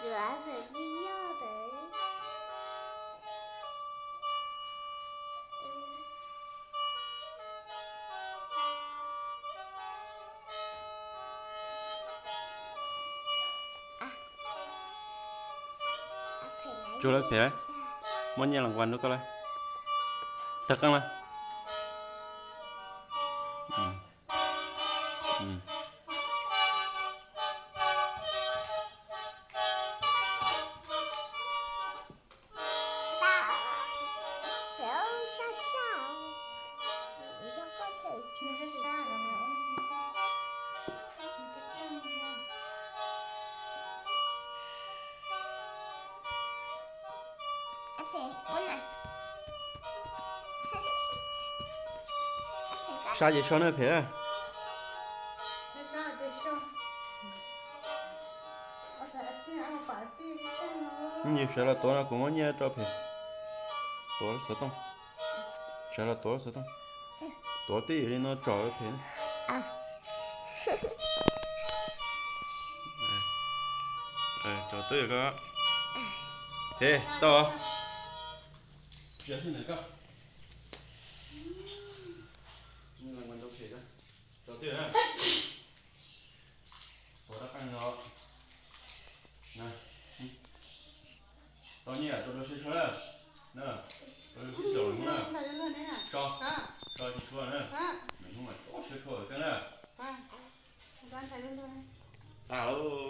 Tsuag lawm phem, muab nyiaj los nquas rau koj lawm. Tawg qeej lawm. Sab ces so na phem. Yus sawv los tuav no kuv muab nyiaj rau phem. Tuav xov tooj. Sawv los tuav xov tooj. Tuav tib yam li no tsom phem. Tsom twb ko. Phem tau. Tsis ntawm koj. Tsom twb na. Ua dab qeej no. Tau nyiaj rau lub siab tshua na. Rau lub siab tshua na. Tso, tso tsis tshua na. Nws hnub mas tso siab tshua koj na. Tas lauj.